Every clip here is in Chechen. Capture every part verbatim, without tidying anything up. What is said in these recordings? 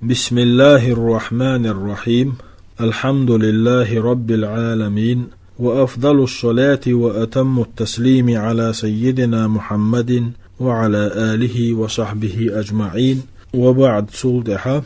بسم الله الرحمن الرحيم. الحمد لله رب العالمين، وأفضل الصلاة وأتم التسليم على سيدنا محمد وعلى آله وصحبه أجمعين. وبعد، цул тӀехьа: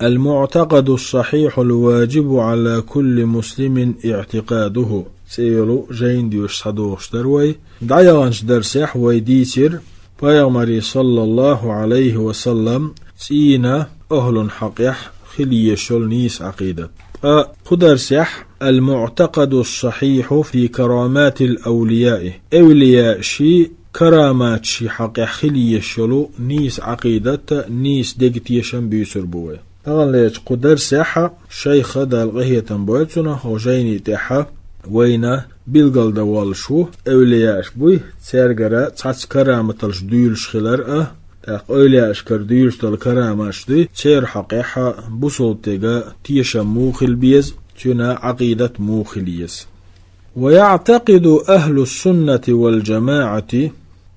المعتقد الصحيح الواجب على كل مسلم اعتقاده. ЦӀе йолу жайна доьшуш схьадогӀуш дара вай. ДӀаяханчу дарсехь вай дийцира пайхамаре, саллаллаху Ӏалайхи ва саллам, цӀийнан ахӀлун хьакъехь хила езаш йолу нийса Ӏакъидат. Ткъа кху дарсехь: المعتقد الصحيح في كرامات الأولياء. Эвлияашийн караматашийн хьакъехь хила езаш йолу нийса Ӏакъидат, нийса дегатешам буьйцур бу вай. Таханлерчу кху дарсехь шайх, Дала къинхетам бойла цунах, хӀокху жайни тӀехь вайна билгалдан воллуш ву, эвлияаш буй, цаьргара цхьацца караматаллаш дуьйлуш хилар а, тӀаккха эвлияашкара дуьйлуш долу караматаш дуй, церан хьакъехь бусалба стеган тешам муха хила беза, цуьнан Ӏакъидат муха хила еза. ويعتقد أهل السنة والجماعة.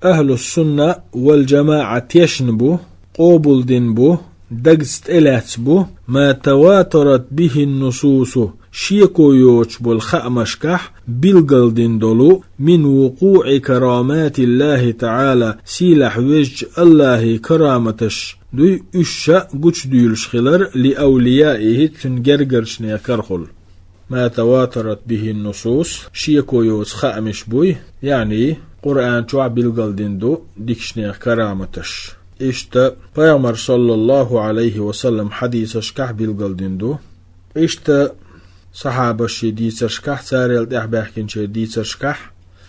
أهل السنة والجماعة тешна бу, къобалдина бу, дагца тӀелаьцна бу: ما تواترت به النصوص, шеко йоцуш болу хаамашкахь билгалдина долу, من وقوع كرامات الله تعالى, сийлахь везачу АллахӀан караматаш дуй, уьш ша гучудуьйлуш хилар, لأوليائه, цуьнан гергарчу нехан карахула. ما تواترت به النصوص, шеко йоцу хаамаш буй, яъни Къуръан чохь билгалдина ду дикачу нехан караматаш. Иштта пайхамар, саллаллаху Ӏалайхи ва саллам, хьадисашкахь билгалдина ду. Иштта сахьабашийн дийцаршкахь, царел тӀаьхьабаьхкинчеран дийцаршкахь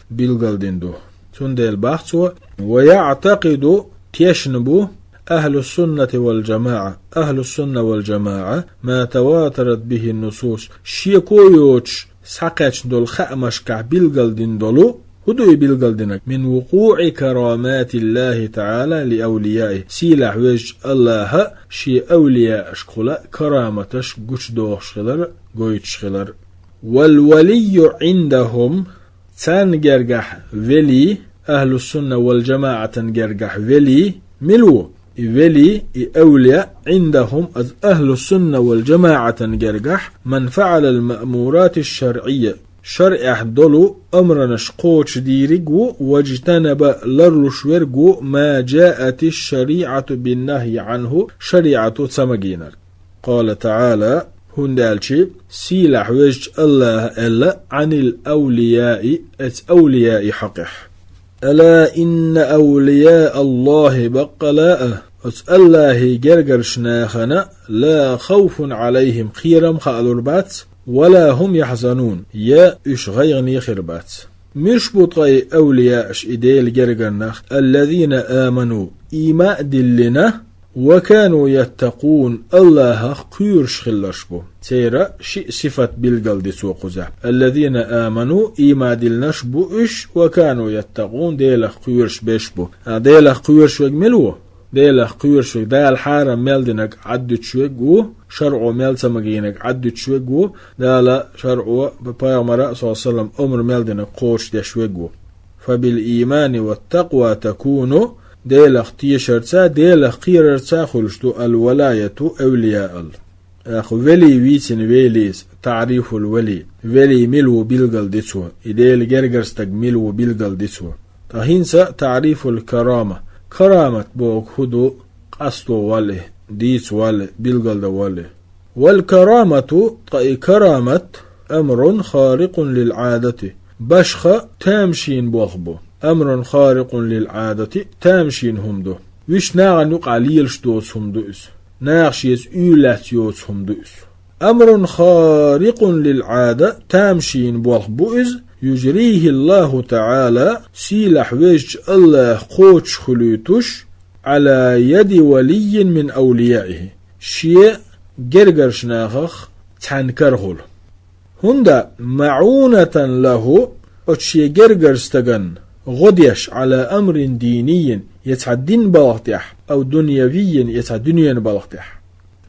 билгалдина ду. Цундела боху цо: ويعتقد, тешна бу, أهل السنة والجماعة, أهل السنة والجماعة, ما تواترت به النصوص, шеко йоцуш схьакхаьчна долу хаамашкахь билгалдина долу, хӀун ду и билгалдинарг? من وقوع كرامات الله تعالى لأوليائه, сийлахь везачу АллахӀа шен эвлияашкахула караматаш гучудохуш хилар, гойтуш хилар. والولي عندهم, царна гергахь вели, أهل السنة والجماعة-н гергахь вели мила ву? И вели, и эвлия, عندهم, оцу أهل السنة والجماعة-н гергахь, من فعل المأمورات الشرعية, шарӀехь долу амранаш кхочушдийриг ву, واجتنب, ларлуш верг ву, ما جاءت الشريعة بالنهي عنه, шариӀато ца магийнарг. قال تعالى, хӀунда аьлча сийлахь везачу АллахӀа аьлла: عن الأولياء, оцу эвлияийн хьакъехь. ألا إن أولياء الله, баккъала а, оцу АллахӀан гергарчу нахана, لا خوف عليهم, кхерам хаалур бац, ولا هم يحزنون, я уьш гӀайгӀане хир бац. Муьш бу ткъа и эвлияаш, и Делан гергара нах? الذين آمنوا, ийман а диллина, وكانوا يتقون, АллахӀах кхоьруш хилларш бу. Церан ши сифат билгалди цо кхузахь. الذين آمنوا, ийман диллинарш бу уьш, وكانوا يتقون, Делах кхоьруш берш бу. А Делах кхоьруш верг мила ву? Делах кхоьруш верг, Дала хьарам мел динарг Ӏаддуьтуш верг ву, шарӀо мел ца магийнарг Ӏаддуьтуш верг ву, Дала шарӀо, пайхамара, саллаллаху Ӏалайхи ва саллам, омра мел динарг кхочушдеш верг ву. فبالإيمان والتقوى تكون, Делах тешарца, Делах кхерарца хуьлуш ду الولاية, эвлияал. Аху вели вийцина велийца, تعريف الولي. Вели мила ву билгалди цо, и Делан гергара стаг мила ву билгалди цо. Ткъа хӀинца تعريف الكرامة. Карамат боху хӀун ду, къасто валле, дийца валле, билгалдан валле. والكرامة, ткъа и карамат, أمر خارق للعادة. Башха тамашийна болх бу. أمر خارق للعادة, тамашийна хӀума ду. Вуьш нахана юкъахь лелаш доцу хӀума ду иза. Наха шеца уьйлаьцна йоцу хӀума ду иза. أمر خارق للعادة, тамашийна болх бу иза, يجريه الله تعالى, сийлахь везачу АллахӀа кхочуш хуьлуьйтуш, على يد ولي من أوليائه, шен гергарчу нахах цхьаьнна карахула. ХӀунда, معونة له, оцу шен гергара стагана гӀо деш, على أمر ديني, я цхьа дин балха тӀехь, أو دنيوي, я цхьа дуьненан балха тӀехь.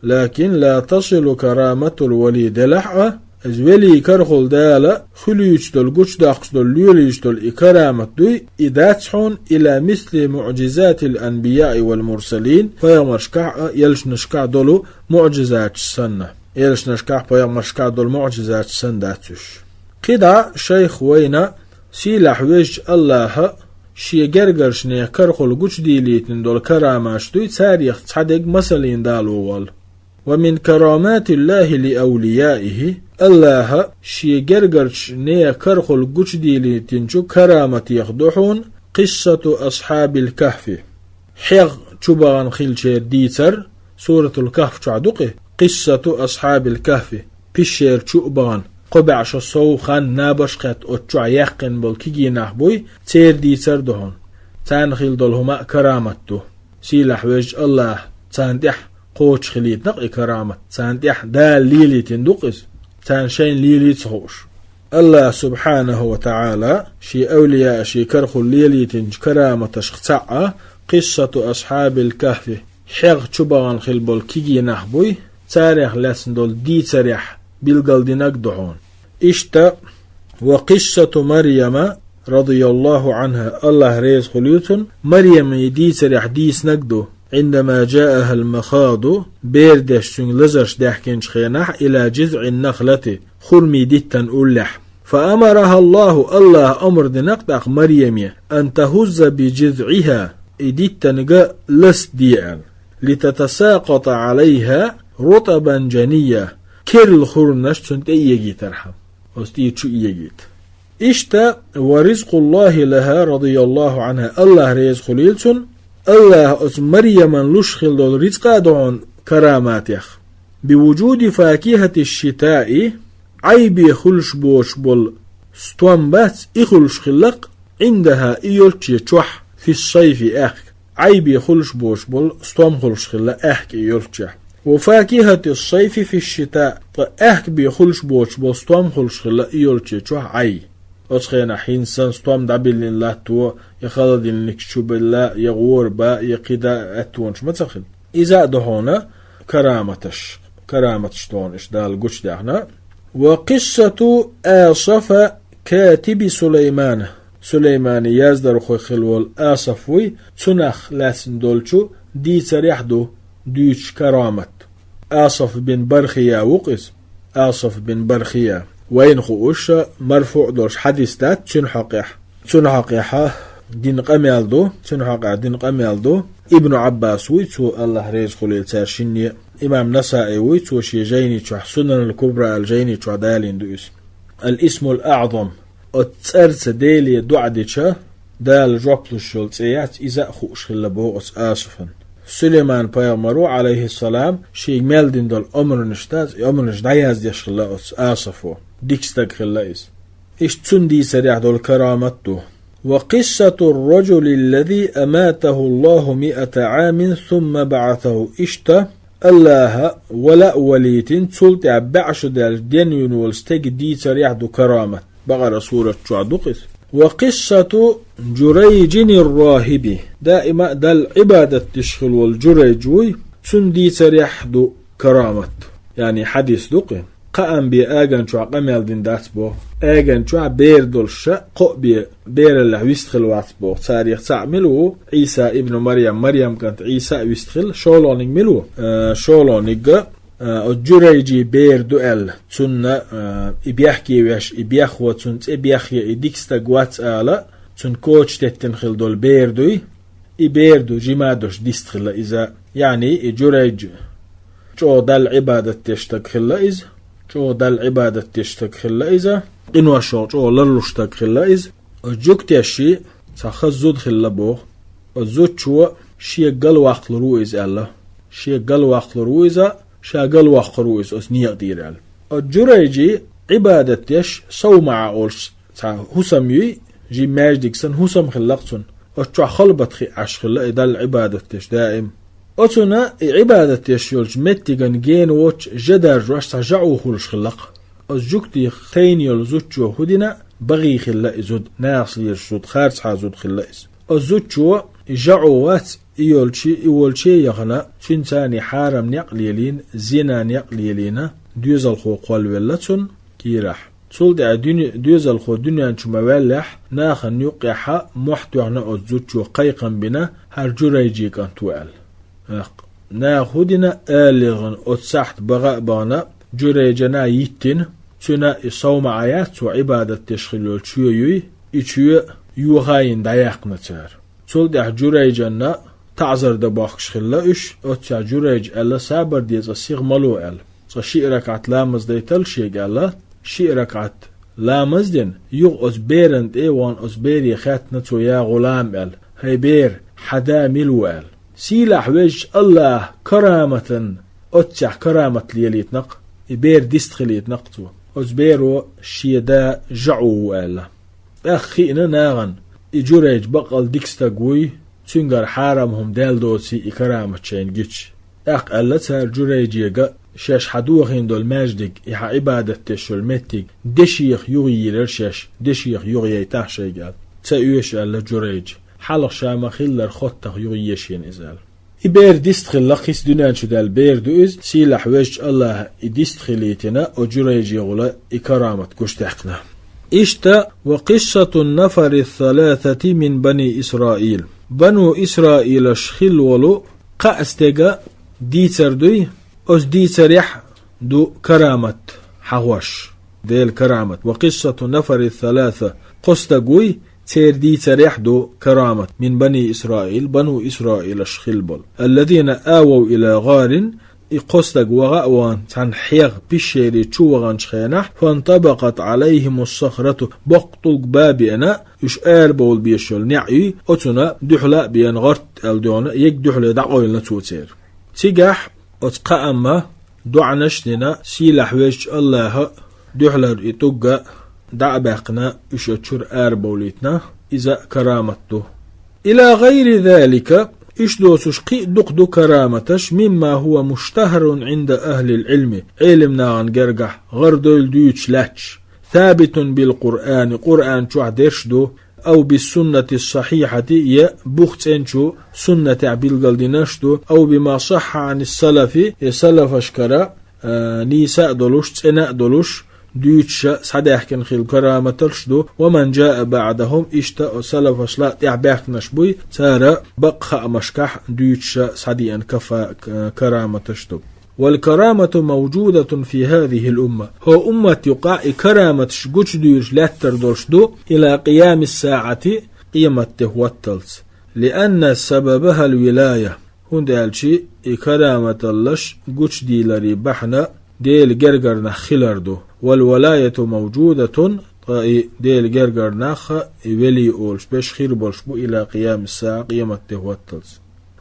لكن لا تصل كرامة الولي, делахь а, Из велий карахула Дала хуьлуьйтуш долу, гучудоккхуш долу, лелуьйтуш долу и карамат дуй, и дац хьуна, ила мисли муъжизатил анбияи вал мурсалин, пайхамаршкахь а, элчанашкахь а долу муъжизаташ санна. Элчанашкахь, пайхамаршкахь долу муъжизаташ санна дац уьш. КхидӀа шайх вайна, сийлахь везачу Аллаха шен гергарчу нехан карахула гучудийлийтина долу караматаш дуй, царех цхьадерг масална далор волу. Ва мин караматиллахи ли авлияихи, Аллаха шен гергарчу нехан карахула гучудийлийтинчу караматех ду хьуна къиссату асхьабил кахфи. ХьегӀ чу бахана хиллачеран дийцар, Суратул Кахф чохь ду-кх и, къиссату асхьабил кахфи, пещера чу а бахана, кхо бӀе шо сов хан набаш а кхетта оцу чохь яьккхина болу кегий нах буй, церан дийцар а ду хьуна. Царна хилла долу хӀума а карамат ду. Сийлахь везачу Аллаха царна тӀехь кхочуш хилийтина-кх и карамат, царна тӀехь Дала лелийтина ду-кх иза, царна шайна лелий ца хууш. Аллаха субхьанаху ва таӀала шен авлияашна карахула лелийтинчу караматашх цхьаъ а, къиссату асхьабил кахфи, хьегӀ чу бахана хилла болу кегий нах буй, царех лаьцна долу дийцарехь билгалдинарг а ду хьуна. Иштта, ва къиссату Марьяма, радияллаху Ӏанха, Аллах реза хуьлийла цунна, Марьяман дийцарехь дийцинарг а ду, Ӏиндама джаахал махаду, бер деш цуьнга лазарш даьхкинчу хенахь, ила джизъин нахлати, хурмийн диттан уллехь. Фа амарахаллаху, Аллаха омра дина-кх тӀаккха Марьяме, ан тахузза би джизъиха, и диттанга ласта де аьлла, литатасакъата Ӏалайха рутабан джанийя, керла хурманаш цунна тӀе а эгийтархьама, оцу тӀе чу а эгийта. Иштта, ва ризкъуллахи лаха, радияллаху Ӏанха, Аллах реза хуьлийла цунна, Аллаха оцу Марьяман луш хилла долу рицкъа а ду хьуна караматех. Би вуджуди факихати шитаи, Ӏай бен хуьлуш боцуш болу стом бац, и хуьлуш хилла-кх, Ӏиндаха, и йолчче чохь, фи сайфи, аьхка. Ӏай бен хуьлуш боцуш болу стом хуьлуш хилла аьхка и йолччехь. Ва факихати сайфи фи шита, ткъа аьхка бен хуьлуш боцуш болу стом хуьлуш хилла и йолчче чохь Ӏай. Оцу хенахь хӀинца санна стом дӀабиллина латто, я холодильник чу белла, я гӀора ба, я кхидӀа аьттонаш ма ца хилла. Иза а ду хьуна караматаш, караматаш ду хьуна иштта Дала гучудаьхна. Ва къиссату Асафа катиби Сулаймана. Сулаймана яздархой хилла волу Асаф вуй, цунах лаьцна долчу дийцарехь ду дуьйцуш карамат. Асаф бин Бархия ву-кх иза. Асаф бин Бархия. Вайна хууш, марфуъ долуш хьадис дац цуьнан хьокъехь. Цуьнан хьокъехь дина къамел ду, цуьнан хьокъехь дина къамел ду. Ибну Ӏаббас вуй, цо, Аллах реза хуьлийла цара шинне. Имам Насаи вуй, цо шен жайни чохь, Сунанул Кубра аьлла жайни чохь далийна ду иза. Ал-Исмул АӀзам. Оцу цӀарца Деле доӀа дича, Дала жоп луш йолу цӀе яц, иза а хууш хилла боху оцу Асафан. Сулайман-пайхамаро, Ӏалайхиссалам, шега мел дина долу омранаш дац, и омранаш дӀаяздеш хилла оцу Асафо. Дика стаг хилла иза. Иштта цунна дийцарехь долу карамат ду. Ва къиссату ар-раджули аллази аматаху Аллаху миата Ӏамин сумма баӀасаху. Иштта Аллаха вала а валийтина, цул тӀаьхьа бӀе шо даьлча денвина волу стеган дийцарехь ду карамат. Бакъара сурат чохь ду-кх иза. Ва къиссату Джурайджин ар-рахиби. Даима а Далла Ӏибадат деш хилла волу Джурайдж вуй, цунна дийцарехь ду карамат. Яъни хьадис ду-кх и. Кхаа бен аган чохь къамел дина дац боху. Аган чохь бер долуш ша, кхоъ бен бераллехь вистхилла вац боху. Царех цхьаъ мила ву? Ӏийса ибну Марьям, Марьям кӀант Ӏийса а вистхилла. ШолгӀаниг мила ву? Э, шолгӀаниг, э, оцу Джурайджи бер ду аьлла. Цунна, э, и бехке веш, и бехво цунна цӀе бехъе, и дика стаг вац ала, цунна коча теттина хилла долу бер дуй. И бер ду, жима а долуш дистхилла иза. Яъни и Джурайдж чӀогӀа Далла Ӏибадат деш стаг хилла иза. ЧӀогӀа Далла Ӏибадат деш стаг хилла иза. Къиношо чӀогӀа ларлуш стаг хилла иза. Оцу жуьгтешши цхьа хаза зуда хилла боху. Оцу зудчо шега галваккхалур ву иза аьлла. Шега галваккхалур ву иза, ша галвоккхур ву иза оцу некъа тӀера аьлла. Оцу Джурайджи Ӏибадат деш Савмаъа олуш цхьа хӀусам юй, жима маьждиг санна хӀусам хилла-кх цунна. Оцу чохь халбат хиъна Ӏаш хилла и Далла Ӏибадат деш даим. Оцунна и Ӏибадат деш йолчу меттиган гена воцчу жа даржош цхьа жаӀу хуьлуш хилла-кх. Оцу жуьгтех тайна йолу зудчо хӀу дина, багӀий хилла и зуда, нахаца лелаш зуда, харцахьа зуда хилла иза. Оцу зудчо и жаӀу вац, и йолчу, и волчу яхана, цуьнан царний хьарам некъ лелийна, зина некъ лелийна, доьзалхо кхолвелла цунна, кийрахь. Цул тӀаьхьа дуьне-, доьзалхо дуьнен чу ма ваьллехь, нахана юккъехьа мохь тоьхна оцу зудчо кхайкхам бина, хӀара Журайжи кӀант ву аьлла. ТӀаккха наха хӀун дина алале гӀана, оцу сахьт баха а бахана, Журайжана йиттина, цуьнан и сов ма Ӏа яц, цо Ӏибадат деш хилла йолу чоь юй, и чоь йохайина дӀаяьккхина цара. Цул тӀаьхьа Журайжанна таӀзар дан бохкуш хилла уьш, оццехь Журайжа аьлла, сабар де, цкъа сиха ма ло аьлла. Цкъа шиъ ракаӀат ламаз дайтал шега аьлла, шиъ ракаӀат ламаз дина, юха оцу беран тӀе а вахана оцу бере хаьттина цо: «Я гӀулам», – аьлла, «хӀай бер, хьан да мила ву?» – аьлла. Сийлахь везачу АллахӀа караматан, оццехь карамат лелийтина-кх, и бер дистхилийтина-кх цо. Оцу беро шен да ЖаӀу ву аьлла. ТӀаккха хиъна нахана, и Журайж баккъал дика стаг вуй, цуьнгара хьарам хӀума даьлла доций и карамат шайна гича. ТӀаккха аьлла цара Журайжега: «Шаьш хьан дохийна долу маьждиг, и хьан Ӏибадат деш йолу меттиг дешех юхайийрара шаьш, дешех юхаяйтахьа шайга», – аьлла. «Ца оьшу», – аьлла Журайжа. Хьалха ша ма-хиллара хоттах юхаешийна иза аьлла. И бер дистхилла, кхин дуьнен чу даьлла бер ду иза, сийлахь везачу АллахӀа и дистхилийтина, оцу Журайжегула и карамат гучудаьккхина. Иштта, ва къиссатун нафари саласати мин бани Исраил. Бану Исраилаш хилла волу кхаа стеган дийцар дуй, оцу дийцарехь ду карамат хьахош, Делан карамат. Ва къиссату нафари саласа, кхо стаг вуй, церан дийцарехь ду карамат, мин бани Исраил, бану Исраилаш хилла болу. Аллазина авав ила гӀарин, и кхо стаг ваха а вахана, цхьана хьегӀа пещере чу ваханчу хенахь, фантабакъат Ӏалайхимус сахрату, боккха тӀулг ба а беана, уьш арабовла безаш йолу неӀ юй, оцунна дуьхьала а беана, гӀарт аьлла доьгӀна, ег дуьхьале дӀакъевлина цо церан. Цигахь оцу кхаамма доӀанаш а дина, сийлахь везачу АллахӀа а дуьхьалара и тӀулг а дӀа а баьккхина, уьш оцу чуьра арабовлийтина, иза а карамат ду. Ила гӀайри залика, уьш доцуш кхин а дукха ду караматаш, мимма хӀува муштахӀарун Ӏинда ахӀлил Ӏилми, Ӏелам нахана гергахь гӀардойла дуьйцуш лаьтташ, сабитун бил Къуръани, Къуръан чохь дерш ду, ав бис суннати сахьихьати, я бух цӀеначу суннатехь билгалдинарш ду, ав бима сахьхьа Ӏанис салафи, я салафашкара, а, нийса а долуш, цӀена а долуш, дуьйцуша схьадаьхкина хилла караматалш ду, ва ман жаа баӀдахум, иштта оцу салафашла тӀаьхьа баьхкинарш буй, цара бакъ хаамашкахь дуьйцуша схьадеана кафа-, к-, караматаш ду. Вал карамату мавжудатун фи хӀазихил умма. ХӀо уммат юкъахь и караматаш гучудуьйраш лаьттар долуш ду, ила къиямис саӀати, къематде хӀотталц. Лианна сабабахал вилая. ХӀунда аьлча и караматаллаш гучудийларе бахьана Делан гергара нах хилар ду. Вал валаяту мавжудатун, ткъа и Делан гергара нах а, и велий олуш берш хир болуш бу ила къиямис саӀа, къематде хӀотталц.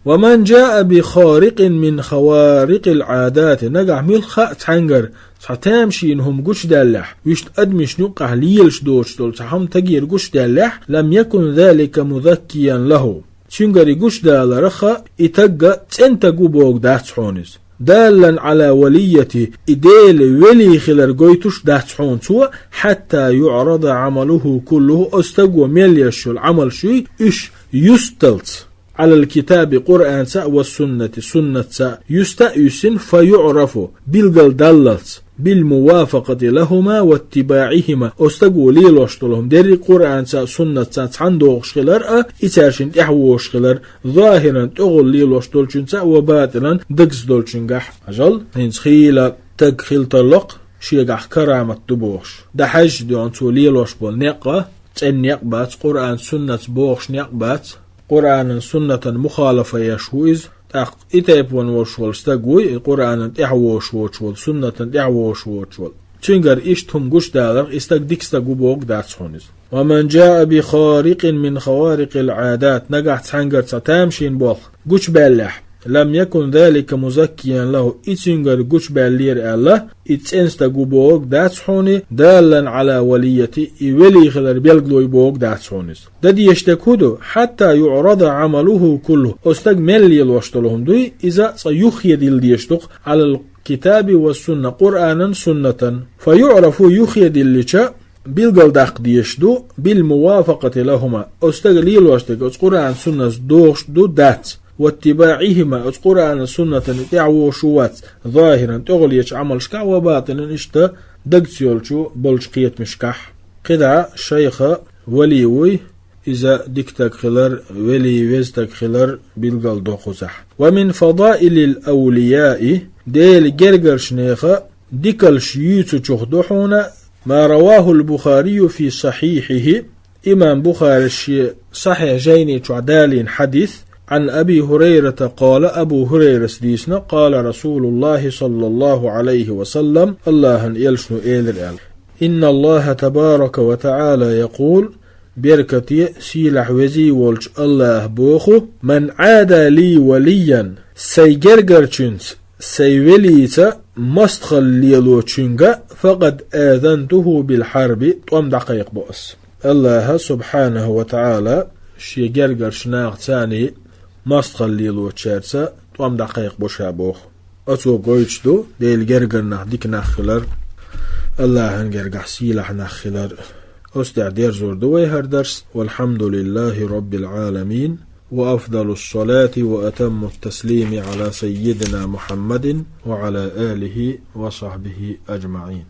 Ва ман жаа би харикъин мин хаварикъил Ӏадати, нагахь муьлхха а цхьаьнгара цхьа тамашийна хӀума гучудаьллехь, вуьшта адамашна юккъехь лелаш доцуш долу цхьа хӀума стагера гучудаьллехь, лам якун залика музаккиян лахӀу. Цуьнгара и гучудаларх а, и стаг а цӀена стаг ву бохург дац хьуна иза. Даллан Ӏала валийяти, и Делан велий хилар гойтуш дац хьуна цо, хьатта юӀрада Ӏамалуху куллуху, оцу стага мел еш йолу Ӏамалш юй, уьш юьсталц. Ӏалал китаби, Къуръанца а, ва суннати, суннатца а, юьста а юьссина, фа юӀрафу, билгалдаллалц, бил мувафакъати лахӀума ва иттибаӀихӀима, оцу стага лелош долу хӀума дерриг а Къуръанца а, суннатца а цхьаьна догӀуш хилар а, и цаьршинна тӀаьхьавогӀуш хилар, захӀиран, тӀехула лелош долчуьнца а, ва батӀинан, дагца долчуьнгахь. Хьажал, хӀинца хийла стаг хила тарло-кх, шегахь карамат ду бохуш. ДӀахьаьжча дуьхьал цо лелош болу некъ а, цӀена некъ бац, Къуръан, суннатца богӀуш некъ бац, Къуръанан, суннатан мухалафа еш ву иза, тӀаккха и тайпа ван волуш волу стаг вуй, и Къуръанан тӀаьхьавогӀуш воцуш волу, суннатан тӀаьхьавогӀуш воцуш волу. Цуьнгара иштта хӀума гучудаларх, и стаг дика стаг ву бохург дац хьуна иза. Ва ман жаа би харикъин мин хаварикъил Ӏадат, нагахь цхьаьнгара цхьа тамашийна болх гучубаьллехь, лам якун залика музаккиян лахӀу, и цуьнгара гучубаьллера аьлла, и цӀена стаг ву бохург дац хьуна, даллан Ӏала валийяти, и велий хилар билгалдой бохург дац хьуна иза. Дан дезаш дерг хӀун ду? Хьатта юӀрада Ӏамалуху куллуху, оцу стага мел лелош долу хӀума дуй, иза цкъа юххедилла дезаш ду-кх, Ӏалал китаби ва сунна, Къуръанан, суннатан. Фа юӀрафу, юххедиллича, билгалдаккха дезаш ду, бил мувафакъати лахӀума, оцу стага лелош дерг оцу Къуръан, суннатца догӀуш ду, дац. واتباعهما, оцу Къуръана суннатана тӀаьхьавогӀуш ву вац, ظاهرا, тӀехула ечу Ӏамалшкахь, وباطنا, иштта дагца йолчу болчу кхетамашкахь. КхидӀа шайх вали вуй, иза дика стаг хилар, вели веза стаг хилар билгал до кхузахь. ومن فضائل الأولياء, Делан гергарчу нехан дикалш юьйцучух ду хьуна, ما رواه البخاري في صحيحه, имам Бухарис шен Сахьихь жайни чохь далийна хьадис, عن أبي هريرة قال, Абу Хурайрас дийцина, قال رسول الله صلى الله عليه وسلم, АллахӀан элчано элира аьлла: إن الله تبارك وتعالى يقول, беркате, сийлахь, везий волчу АллахӀа боху: من عادى لي وليا, сайн гергарчуьнца, сайн велица мостагӀалла лелочуьнга, فقد آذنته بالحرب, тӀом дӀакхайкхабо ас. АллахӀа, субхьанаху ва таӀала, шен гергарчу нахаца мостагӀалла лелочаьрца тӀом дӀакхайкхабо ша боху. Оцо гойтуш ду Делан гергара нах дика нах хилар, АллахӀан гергахь сийлахь нах хилар. Оцу тӀехь дерзор ду вай хӀара дарс. والحمد لله رب العالمين، وأفضل الصلاة وأتم التسليم على سيدنا محمد وعلى آله وصحبه أجمعين.